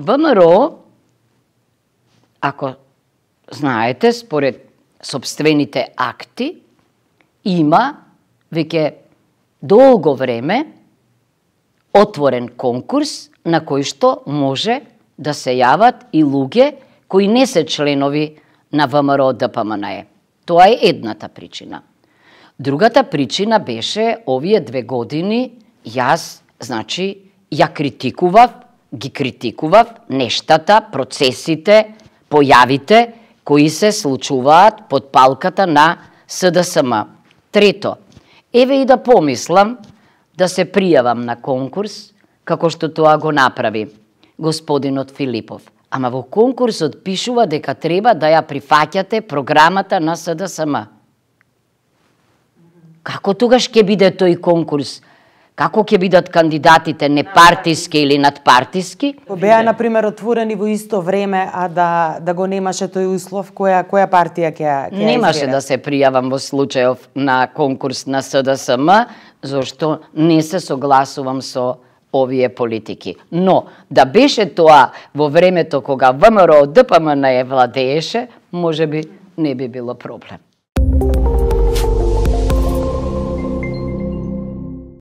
ВМРО, ако знаете, според собствените акти, има веќе долго време отворен конкурс на кој што може да се јават и луѓе кои не се членови на ВМРО ДПМНЕ. Тоа е едната причина. Другата причина беше овие 2 години јас, значи, ги критикував нештата, процесите, појавите кои се случуваат под палката на СДСМ. Трето, еве и да помислам да се пријавам на конкурс, како што тоа го направи господинот Филипов. Ама во конкурсот пишува дека треба да ја прифаќате програмата на СДСМ. Како тогаш ќе биде тој конкурс? Како ќе бидат кандидатите непартиски или надпартиски? Беа, например, отворени во исто време, а да го немаше тој услов, која партија ќе немаше да се пријавам во случајов на конкурс на СДСМ, зашто не се согласувам со овие политики. Но, да беше тоа во времето кога ВМРО ДПМНЕ владееше, можеби не би било проблем.